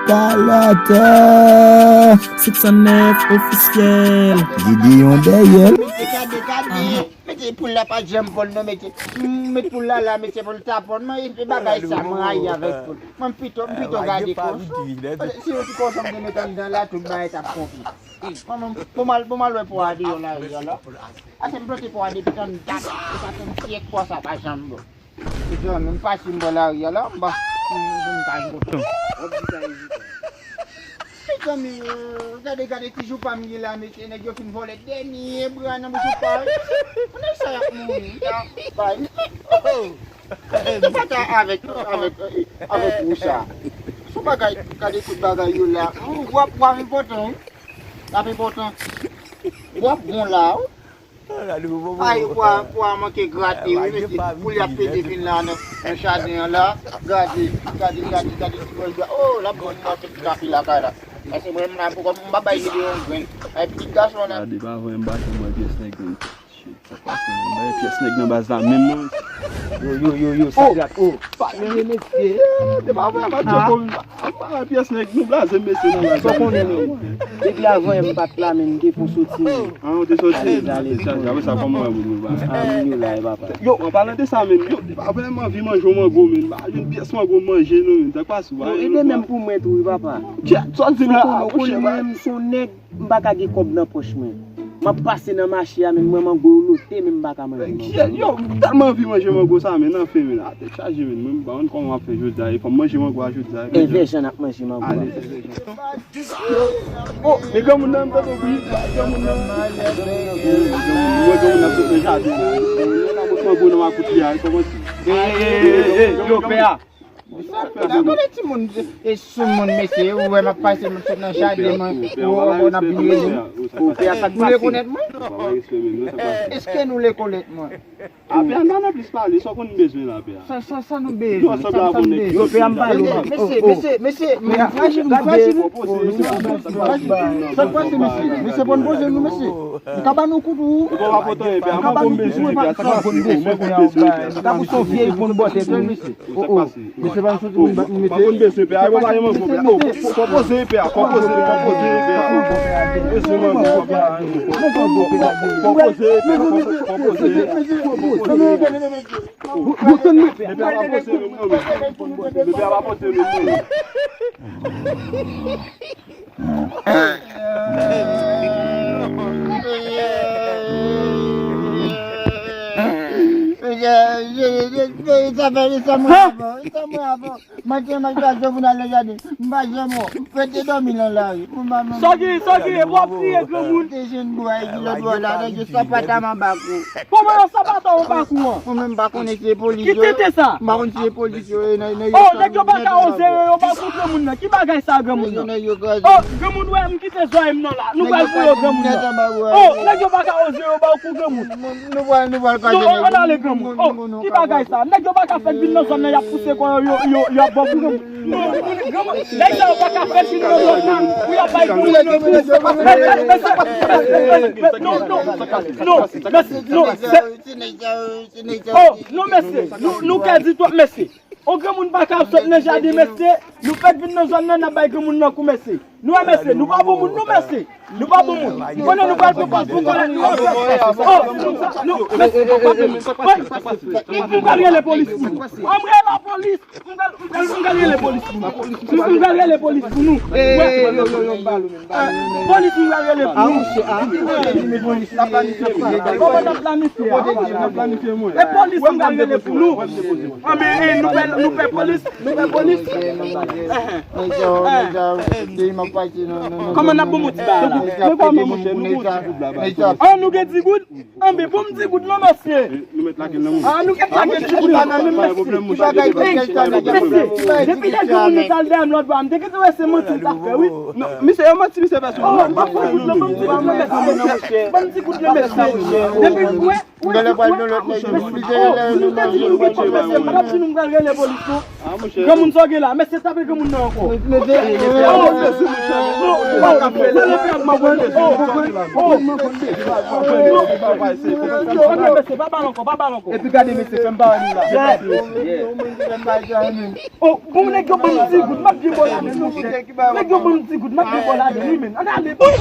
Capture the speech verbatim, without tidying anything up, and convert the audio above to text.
Kalòt senk san nèf ofisyèl. Gideon dèyè l. Mesye, gade, gade. Mesye, poul la pa janm bon non, mesye. Met poul la la, mesye, pou l ta bon. Mwen, e bagay sa, mwen rayi avèk poul. Mwen, m pito, m pito gade kochon. Si yo ti kochon m te met anndan la, tout bagay t ap konplike. Mwen, mwen, pou m al, pou m al wè pwa deyò lari a la. Ase m plante pwa depi tann dat. E pa tann syèk pwa sa pa janm bon. Mezanmi, m pase m bò lari a la, m ba, m, m, m ka jwenn kote. Mezanmi, gade, gade ti joupa m ye la, mesye, nèg yo fin vòlè dènye bra nan bouch joupa. Nèg sa y ap mouri, y ap bay. Oh! Se pa ta avèk, avèk, avèk ou sa. Sou bagay, gade tout bagay yo la. W ap, w ap enpòtan, wi. W ap enpòtan. W ap bon la, wi. Ay, pwa, pwa manke grate, wi, mesye. Pou l ap pete vin la nan, nan jaden an la. Gade, gade, gade, gade ti bòl bwa. Oh, l ap bon nan tout kafe lakay la. Paske mwen, m la, pou m pa bay li de yon grenn. Ay, pitit gason la. Gade, pa vre, m pa janm wè pyès nèg menm. Shit, sa k pase, menm? Bay pyès nèg nan baz la, menm non. Yo, yo, yo, yo, sa k ap, oh. Pa gen mesye. Te pa vre, pa tchoko, m pa, m pa wè pyès nèg, nou blaze mesye nan baz la. Sa konnen, menm. Depi avan, m pa t la, men m te pou soti, men. Ah, ou te soti? Ale, ale, ale. Apre sa, kòman w wè moun yo, papa? Ah, moun yo la, e papa. Yo, an palan de sa, menm, yo, te pa vrèman anvi manje yon mango, menm. Pa jwenn pyès mango manje, non, menm. Sa k pase, ou pa jwenn mango? Yo, e de menm pou mwen tou, wi, papa. Tchè, sa w di la, ah, monchè, menm, se yon nèg, m pa ka gen kòb nan pòch mwen. M ap pase nan mache a, men mwen mango yo lote, men m pa ka manje mango. Yo, m tèlman anvi manje mango sa, men nan fen, men la tèt chaje, men mwen m pa konn kòman m ap fè jodi a, e fò m manje mango a jodi a. Envè jan n ap manje mango a. Ale. Oh, men granmoun nan, m tande bri, granmoun nan. Mwen granmoun nan sot nan jaden la. Mwen ka bòt mango nan makout li a, kòmanse. Ey, ey, ey, ey, yo, pè a. Sa, sa, kote timoun, e soumoun, mesye, ou wè m ap pase, m sot nan jaden, mwen, ou, ou, ou n ap vin rele m. Ou rekonèt mwen? Èske nou rekonèt mwen? Apre, ann pa nan plis pale, sa w konn bezwen la, pè a. Sa, sa, sa nou bezwen, sa, sa nou bezwen. Yo, pè a, m pale w. Mesye, mesye, mesye, mesye, frajil, frajil. Sa k pase, mesye? Mesye, pran poze nou, mesye. M ka ba nou kout ou. Ou pa pote anyen, pè a. M ka ba nou kout ou, e pa sa. Ou ka pote yon vye bon bòtè tou, mesye. Oh, oh. Mesye pa m soti pou m bat m mete. Pa konn bezwen pè a, yo pa gen mango pè a. Oh, fò poze pè a, fò poze, fò poze pè a. Bezwen mango pè a. Fò poze pè a, fò poze pè a. Mesye pa poze menm non, mesye. Mesye pa poze menm non. Sa fè sa mwen avan, sa mwen avan. Maten, m al kraze pou n al nan jaden. M pa janm wè w. Fè te dòmi nan lari. Sa w gen, sa w gen, w ap kriye granmoun. Te jwenn bwa, e ki lòt bò la, nèg yo sapat a m anba kou. Kòman yo sapat a w anba kou an? Mwen menm pa konnen se polis yo. Ki tenten sa? M pa konn si se polis yo ye nan, nan. Oh, nèg yo pa ka oze yo, yo ba kou granmoun nan. Ki bagay sa granmoun nan? Oh, granmoun wè m kite zòrèy m nan la. Nou pral pou yo granmoun nan. Oh, nèg yo pa ka oze yo ba kou granmoun. Nou pral, nou pral kraze nèg yo. Non, ann ale granmoun. Oh, ki bagay sa? Nèg yo pa ka fèt vin nan zòn nan, y ap pouse kò yo, yo, yo, y ap ba kou granmoun. Non, granmoun, nèg sa yo pa ka fèt vin nan zòn nan pou y ap bay granmoun nan kou. Non, non, non, non, mèsi, non, se Oh, non, mesye, nou, nou kè di twòp, mesye. On granmoun pa ka sot nan jaden, mesye. Nou fèk vin nan zòn nan, n ap bay granmoun nan kou, mesye. Nou wè, mesye, nou pa bon moun, non, mesye. Nou pa bon moun. Konnen nou pral pran pòz pou kòlèt nou. Oh, non, mesye, non, pa bon moun. Wi, m pral rele polis pou nou. M rele lapolis. M pral, m pral, m pral rele polis pou nou. M pral rele polis pou nou. Ey, ey, ey, yo, yo, yo, m ba nou, men, m ba nou, men. Polis, m pral rele pou nou. Ah, monchè, ah. Kòman n ap planifye a? E polis, m pral rele pou nou. Ah, men, eh, nou fè, nou fè polis, nou fè polis. Kòman n ap bon moun ti bagay la? Ah, nou gen di goud? Anben, bon, m di goud non, mesye. Nou mèt lage l nan moun. Ah, nou mèt lage l ti goud la nan menm, mesye. Mesye, depi lè granmoun nan t al dèyè m lòt bò a, m te gentan wè se manti l t ap fè, wi. Non, misye, yo manti, misye fè sou. Oh, m pa fè goud lan, ban m ti goud lan, mesye. Ban m ti goud lan, mesye. Depi m wè, Genlè pral gen lòt nèg ki oblije rele nou manje. Mwen t ap di nou m pral rele polis non. Granmoun sa w gen la, mesye tape granmoun nan ankò. Mesye pa bal ankò, pa bal ankò. Epi gade mesye, fè m pa wè nou la. Oh, bon, nèg yo ban m di goud, m ap byen bò ladan, monchè. Nèg yo ban m di goud, m ap byen bò ladan, wi, men. Ann ale, boy!